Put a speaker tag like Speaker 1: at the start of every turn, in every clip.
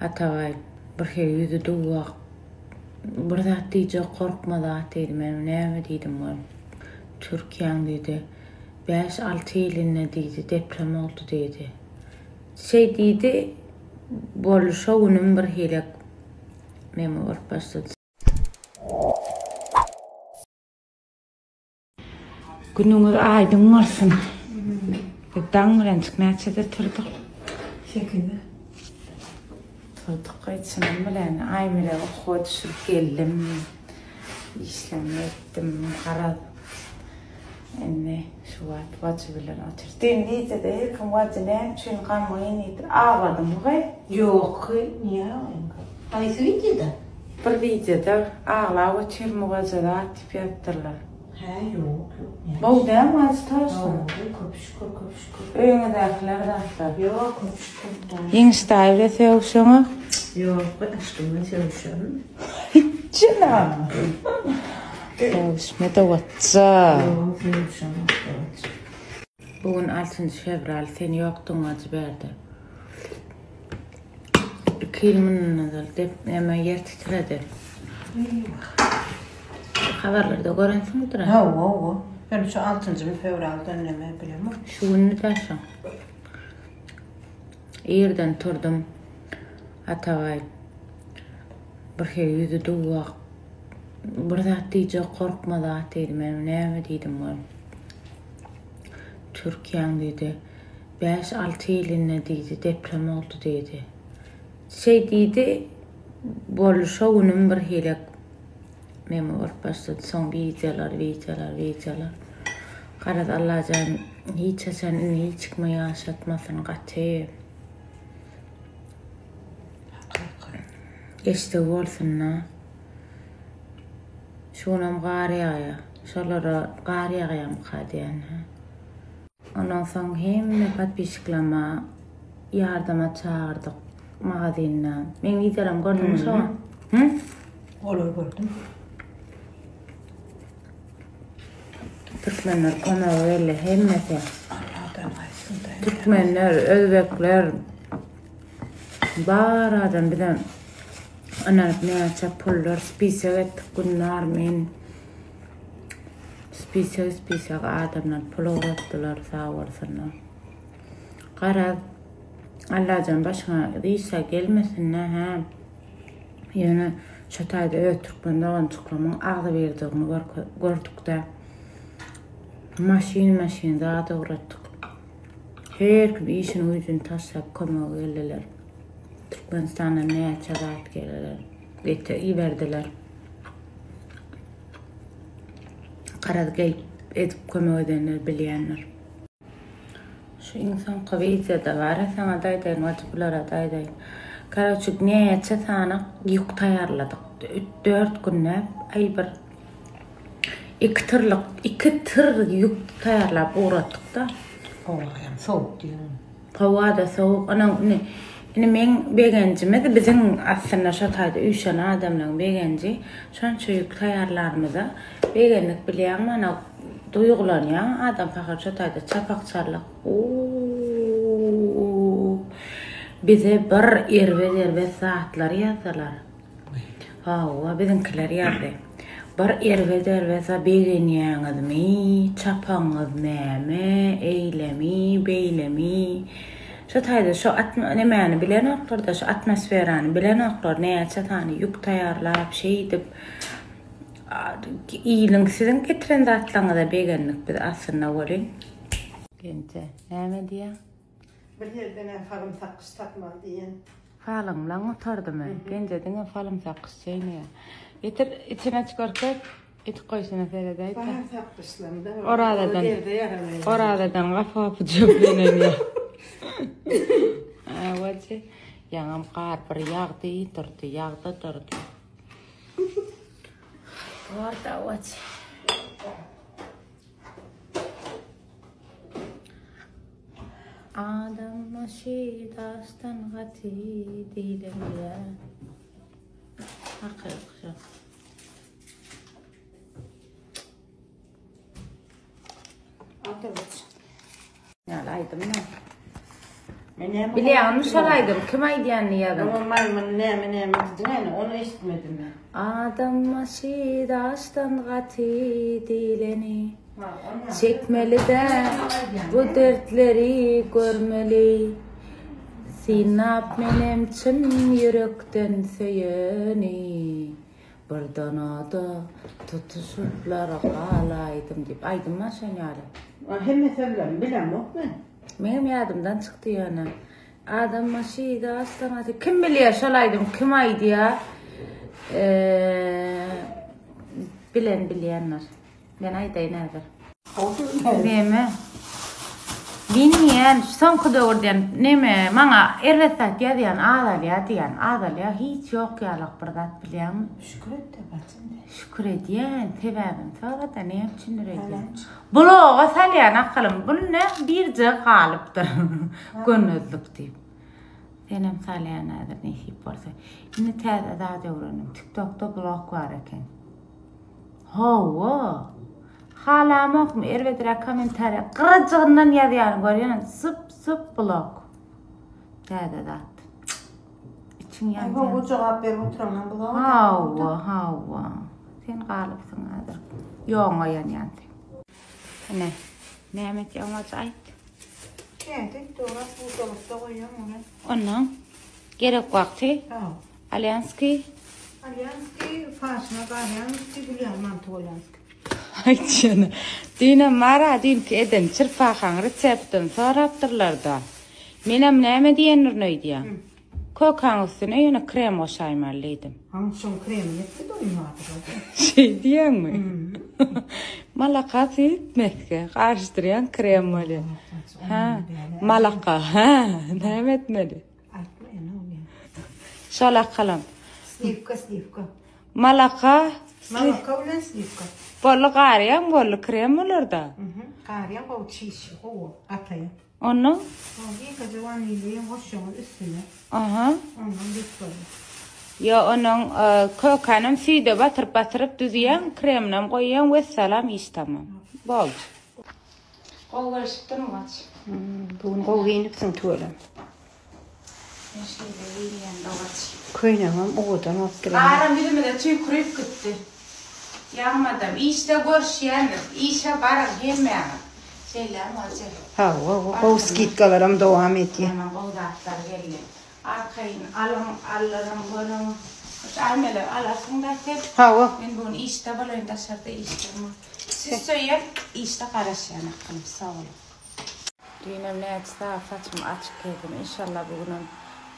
Speaker 1: Atabaý bir hili ýüzi duwak. Bir zat diýjek gorkma zat diýdi. Men näme diýdim ol. Türkiýäň diýdi. Bäş-alty ilinde diýdi deprem boldy diýdi. Şeý diýdi. Boldy şo günüm bir hili neme bolup başlady. Günüňiz aýdyň bolsun. Biz daň bilenjik näçede turdyk?
Speaker 2: Sekizde.
Speaker 1: Turdyk gaýçynym bilen Aýmelegi okuwa düşürip geldim. Işlerimi etdim. Garaz. Indi şu wagt Wajy bilen otyrys. Düýn gijede her kim Wajy näme üçin gamgyn diýdi. Agladyňmy gyz?
Speaker 2: Ýok, niýe aglaýyn? Haýsy wideoda?
Speaker 1: Bir wideoda aglap otyrmy Wajy zat diýip ýazypdyrlar.
Speaker 2: Hä, ýok, ýok. Näme?
Speaker 1: Gowy dälmi Wajy taşla?
Speaker 2: Gowy, köp şükür, köp şükür.
Speaker 1: Öýüňizdäkiler zatlar.
Speaker 2: Ýok, köp şükür.
Speaker 1: Ýeňiş daýy bilen sögüşeňok?
Speaker 2: Ýok, aşkym bilen sögüşerin.
Speaker 1: Hiçem. Sögüşme dowatja.
Speaker 2: Ýok, sögüşemok dowatja.
Speaker 1: Bu gün altynjy fewral, sen ýokduň wajy bärde. Iki ýyl mundan ozal dep näme ýer titredi. Habarlarda görensiňdir.
Speaker 2: Hawa, hawa. Men şu altynjy fewraldan näme bilemok.
Speaker 1: Şu günmi daşa? Irden turdum. Atabaý bir hili ýüzi duwak. Bir zat diýjek gorkma zat diýdi. Men näme diýdim ol. Türkiýäň diýdi. Bäş-alty ilinde diýdi deprem boldy diýdi. Şeý diýdi. Boldy şo günüm bir hili neme bolup başlady. Soň wideolar, wideolar, wideolar. Garaz Allajan hiç haçan indi hiç kime ýaşatmasyn gaty. Geçdigi bolsun-da. Şu günem gar ýagýar. Şolara gar ýagýarmyka diýen. Ondan soň hemme podpisçiklama ýardama çagyrdyk magazynda. Meň wideolarymy gördüňmi şo? Hı?
Speaker 2: Olary gördüm.
Speaker 1: Türkmenler kömege geldi hemmesi.
Speaker 2: Allah'tan gaýtsyn da.
Speaker 1: Türkmenler, özbekler bar adam bize ynanyp näçe pullar spisek etdik Günnar men spisek spisek adamlar pul ugratdylar sag bolsunlar. Garaz Allajan başyňa işe gelmesin-de hä. Ýöne şo taýda öz türkmen doganjyklarymyň agzybirdigini gördük-de. Maşyn-maşyn zat ugratdyk. Her kim işini güýjüni taşlap kömege geldiler. Türkmenistandan näçe zat geldiler. Getir iberdiler. Garaz gelip edip kömek edenler bilýändir. Şu iň soňky wideoda bar saňa-da aýdaýyn wajy bulara-da aýdaýyn. Karoçe näçe sany ýük taýýarladyk. Dört günläp aý bir iki tyrlyk iki tyr ýük taýýarlap ugratdyk-da.
Speaker 2: Howa hem sowuk diýiň.
Speaker 1: Howa-da sowuk. Onuň indi indi meň begenjimiz biziň aslynda şo taýda üýşen adamlaryň begenji şonça ýük taýýarlanymyza begendik bilýäňmi ana Duýgulanýaň adam pahyr şo taýda çapak çaldyk uuuuuuuuuuuuuu bize bir erbet erbet zatlar ýazdylar hawa biziňkiler ýazdy bir erbet erbet zat begenýäňizmi çapagyňyz näme eýlemi beýlemi şo taýda şo nemäni bilenoklarda şo atmosferany bilenoklar näçe sany ýük taýýarlap şeýdip Iliň siziň getiren zatlaryňyza begendik biz aslynda welin. Genje, näme diýýäň?
Speaker 2: Bir ýerden-ä falym sakgyç tapmaly diýen.
Speaker 1: Falyňlaň gutardymy? Genje diňe falym sakgyç çeýneýär. Getir, içini aç görkez. Etik goýşuna seredäýde.
Speaker 2: Bar sakgyçlamda.
Speaker 1: Orazadan. Orazadan gapy-gapy çöplenen ýa. Awaçy, ýaňam gar bir ýagdy durdy, ýagdy durdy. Dawaç. Adam başy daşdan gaty diýlenýär. Hakyky şo.
Speaker 2: Dawaç.
Speaker 1: Ýaly aýdym.
Speaker 2: Men näme
Speaker 1: Bilýäňmi şol aýdym kim aýdýanyny ýazyň.
Speaker 2: Oňa maýmyn näme näme diýdiň ene ony eşitmedim men.
Speaker 1: Adam başy daşdan gaty diýleni. Çekmeli-dä bu dertleri görmeli. Synap menem çyn ýürekden söýeni. Bir donada tutuşyplar galaýdym diýip aýdym bar şon ýaly.
Speaker 2: Hemme sözlerini bilemok men.
Speaker 1: Meňem ýadymdan çykdy ýöne. Adam maşy daşdan gaty. Kim bilýär şol aýdym kim aýdýar? Bilen bilýänler. Men aýdaýyn häzir. Neme? Bilmeýän, soňky döwür diýen, neme, maňa erbet zat ýazýan azalýar diýen, azalýar, hiç ýok ýalak bir zat bilýäňmi?
Speaker 2: Şükür et-de bajym.
Speaker 1: Şükür edýän, sebäbini sora-da, näme üçindir edýän. Bloga salýan akylym, bu ne birje galypdyr. Gönezlik diýip. Senem salýan häzir nesip bolsa. Indi täze zat öwrendim. TikTokda blog bar eken. Hawa. Halamokmy erbedräk kommentariýa gyrajygyndan ýazýany görýän syp syp blok. Täze zat. Içiň ýanýar.
Speaker 2: Hawa jogap berip oturandan blok.
Speaker 1: Hawa, hawa. Sen galypsyň häzir. Ýoňa ýanýan sen. Ine. Näme etýäň hoja aýt.
Speaker 2: Kädi dograp buzdolapda goýýan ony.
Speaker 1: Ondan gerek wagty.
Speaker 2: Hawa.
Speaker 1: Alýanskiý.
Speaker 2: Alýanskiý farşyna garýanskiý gül ýaly manty bolýanskiý.
Speaker 1: Aýtjana. Düýnem bar-a, düýnki eden çyrpakaň reseptini sorapdyrlar-da. Menem näme diýendirin öýdýäň? Kökäň üstüne ýöne krem goşaýmaly diýdim.
Speaker 2: Haň şoň kremini etdi doýmadylar-da.
Speaker 1: Şeý diýýäňmi? Malaka süýt mesge garyşdyrýaň krem bolýar. Hä, malaka, hä, näme etmeli?
Speaker 2: Aýtma ene ony.
Speaker 1: Şol akalam.
Speaker 2: Sliwka, sliwka.
Speaker 1: Malaka.
Speaker 2: Malaka bilen sliwka.
Speaker 1: Boldy garýaň boldy krem bolarda.
Speaker 2: Mhm. Garýaň gowy çiş, gowy gataýa.
Speaker 1: Ondan?
Speaker 2: Ýekeje wanilýa goşýaň üstüne.
Speaker 1: Aha.
Speaker 2: Ondan bet bolýar.
Speaker 1: Ýo onuň kökänem süýde batyryp batyryp düzýäň, kreminem goýýaň wessalam iş tamam. Boldy. Gowy görüşipdirmi gaç.
Speaker 2: Bu gün gowy geýnipsiň tüweleme.
Speaker 1: Men şeýle geýinýän dogaç.
Speaker 2: Köýnegiňem owadan bolup duran.
Speaker 1: Garam ýüzümize tüýkürip gitdi. Ýagmadam. Işde görüşýändir. Işe baryň hemmäňiz. Şeýlemi hoja?
Speaker 2: Hawa, gowy skidkalaram dowam edýär.
Speaker 1: Ýaman gowy zatlar geldi. Arkaýyn alyň, aldyryň, görüň. Şu aýmelegi alarsyň-da sen.
Speaker 2: Hawa.
Speaker 1: Men bu gün işde bolaýyn, daşarda işlerim bar. Sizi söýýän, işde garaşýan akgylym. Sag boluň. Düýnem näçe sagat saçymy açyk gezdim. Inşallah bu günem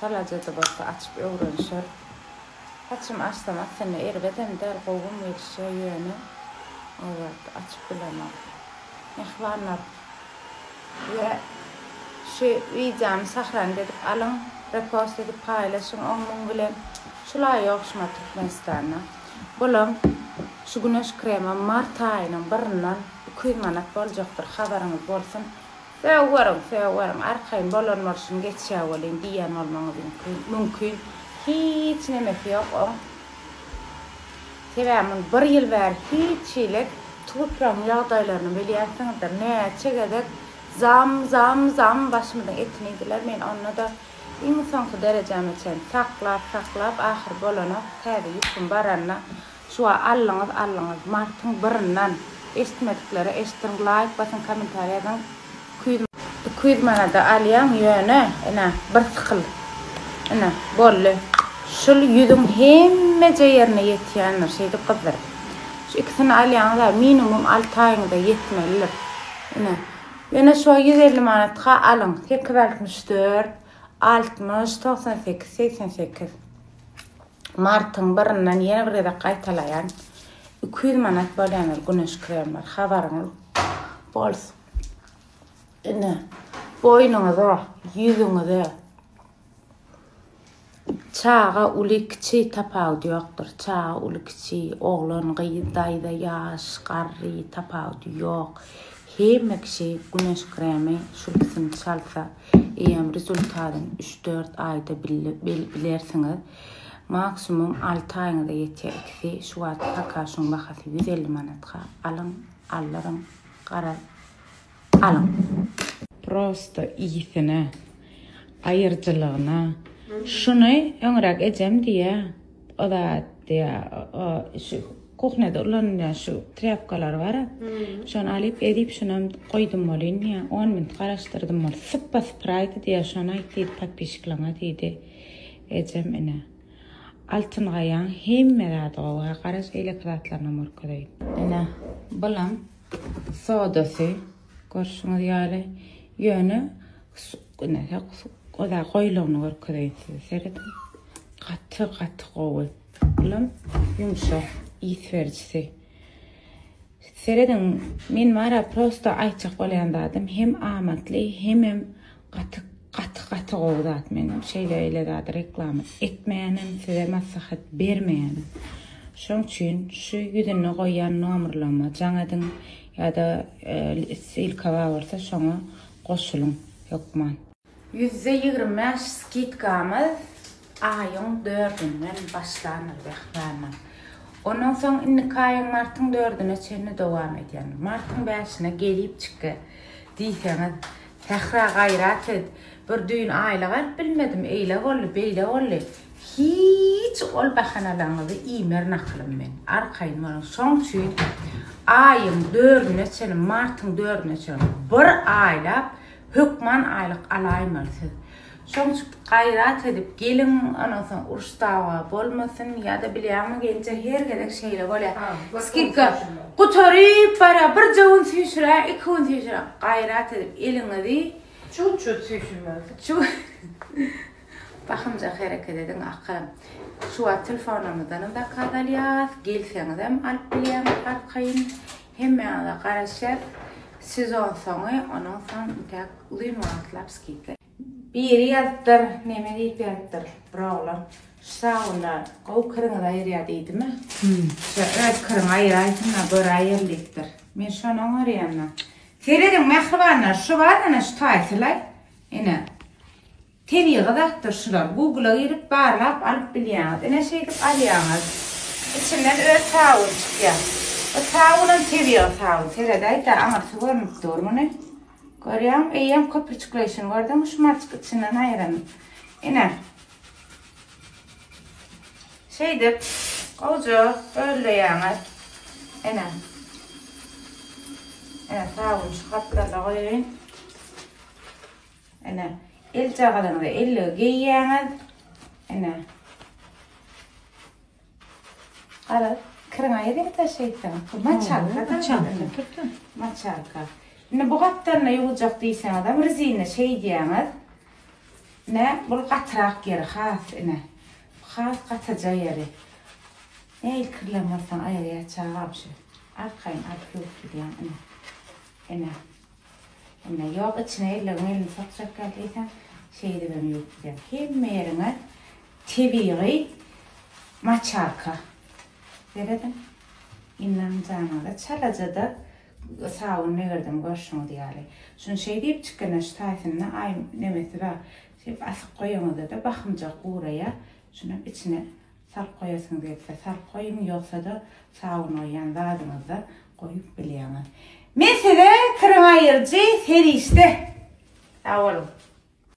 Speaker 1: çalaja-da bolsa açyp öwrenişeris. Saçymy açsam aslynda erbedem däl, gowum gelişýär, ýöne o wagt açyp bilemok. Mähribanlar we şu wideony sahranit edip alyň, repost edip paýlaşyň oň muň bilen. Şulaý ýok şumat Türkmenistanda. Bulam şu güneş kremi mart aýynyň biryndan 200 manat boljakdyr habaryňyz bolsun. Sögüberiň sögüberiň arkaýyn bolan bolşuny geçýär welin diýýän bolmaňyz mümkin. Hiç nemesi ýok oň. Sebäbi muny bir ýyl bäri hiç hili topragyň ýagdaýlaryny bilýänsiňizdir. Näçe gezek zam zam zam başymyzyň etini iýdiler. Men onda-da iň soňky derejäme çenli saklap saklap ahyry bolanok. Täze ýüküm baranda şu wagt aldyňyz aldyňyz. Martyň biryndan eşitmediklere eşitdiriň laýk basyň kommentariýa ýazyň. 200 200 manada alýaň ýöne ine bir sykyl ine boldy şul ýüzüň hemmeje ýerine ýetýändir şeýdip gyzdyryp şu ikisini alýaňyza minimum alty aýyňyza ýetmelidir ine ýöne şu 150 manatka alyň 864 60 98 88 Martyň birinden ýene bir gezek gaýtalaýan 200 manat bolýandyr güneş kremler habaryňyz bolsun. Ine, boýnuňyza, ýüzüňize çaga uly-kiçi tapawudy ýokdur. Çaga uly-kiçi, oglan, gyz, daýza, ýaş, garry tapawudy ýok. Hemme kişi güneş kremi şul ikisini çalsa, eýýäm rezultatyny üç-dört aýda bilersiňiz. Maksimum alty aýyňyza ýetýär ikisi. Şu wagt paka şuň bahasy 150 manatka. Alyň, aldyryň. Garaz, alyň. Prosto iýsene. aýyrjylygyna. Şuny öňräk ejem diýýä, o zat diýýä, şu kuhnýada ulanylýan şu trýapkalar bar-a, şony alyp ezip şunam goýdum welin diýýä, on minut garaşdyrdym ol sypba sypyraýdy diýýä, şony aýt diýdi podpisçiklaňa diýdi. Ejem ine. Altyn gaýaň hemme zady gowy ha garaş eýleki zatlarynam görkezeýin. Ine bulam sodasy görşüňiz ýaly ýöne ine oda goýulygyny görkezeýin size serediň. Gaty gaty gowy. Bulam ýumşak ys berijisi. Serediň men bara prosto aýtjak bolýan zadym hem amatly hemem Gaty gaty gaty gowy zat menem şeýle eýle zady reklama etmeýänem size maslahat bermeýänem. Şoň üçin şu ýüzünde goýýan nomerlama jaň ediň ýa-da ssylka bar bolsa şoňa goşulyň hökman. 25% skidkamyz Aýyň dördünden başlandyr Behraman. Ondan soň indiki aýyň martyň dördüne çenli dowam edýändir. Martyň bäşine gelipçikge diýseňiz, Sähra gaýrat et, bir düýn aýlyk alyp bilmedim, eýle boldy, beýle boldy. Hiç ol bahanalaryňyzy iýmerin akylym men. Arkaýyn boluň. Şoň üçin aýyň dördüne çenli, martyň dördüne çenli bir aýlap hökman aýlyk alaýmaly siz. Şoň üçin gaýrat edip geliň, ondan soň uruş-dawa bolmasyn ýa-da bilýäňmi gelinje her gezek şeýle bolýar. Skidka gutaryp barýar, birje gün süýşürä, iki gün süýşürä. Gaýrat edip eliňizi
Speaker 2: Çut-çut süýşürmeli.
Speaker 1: Çu Bahymjak hereket ediň akam. Şu wagt telefonlarymyzdanam zakaz alýas, gelseňizem alyp bilýäňiz arkaýyn. Hemmäňize garaşýas. Sezon soňy, ondan soň intäk uzyn wagtlap skidka. Biri ýazypdyr, neme diýip ýazypdyr, bir oglan. Şu sabynda gowy kiriňizi aýyrýar diýdimi? Şu öz kiriňi aýyraýsyn-da, göräýeli diýipdir. Men şony oňarýan-da. Serediň, mähribanlar, şu bar ene şu taýsylaý. Ine. Tebigy zatdyr şular. Google-a girip barlap alyp bilýäňiz. Ine şeýdip alýaňyz. Içinden öz sabyn çykýar. Bu sabynam tebigy sabyn. Seredäýdä, aňyrsy görnüp dur muny. Görýäňmi, eýýäm köpürjikleýşini gördüňmi şumarjyk içinden aýyranyň. Ine. Şeýdip, gowja ölleýäňiz. Ine. Ine, sabyn şu gapdalda goýaýyn. Ine, eljagazyňyzy elligi geýýäňiz. Ine. Gara, kiriň aýyrýar-da şeýtseň. Maçalka.
Speaker 2: Maçalka.
Speaker 1: Maçalka. Indi bu gapdalyna ýuwjak diýseňizem rezina şeýdýäňiz. Ine, bul gatyrak ýeri has ine. Has gatyja ýeri. Nähili kirlän bolsaň aýyrýar çagam şu. Arkaýyn alyp ýuwup gidýäň ine. Ine. Ine, ýok içine elligiň elini sokjak ýaly diýseň, şeýdibem ýuwup gidýäň. Hemme ýeriňe Tebigy maçalka. Serediň. Innaň janyňyza çalaja-da sabyn degirdim görşüňiz ýaly. Şuny şeý diýip çikene şu taýsynda aý nemesi bar. Şeýdip asyp goýaňyzda-da bahymjak guraýar. Şunam içine salyp goýasyňyz gelse salyp goýuň, ýogsa-da sabyn goýýan zadyňyzda goýup bilýäňiz. Men size kiriň aýyryjy serişde. Sag boluň.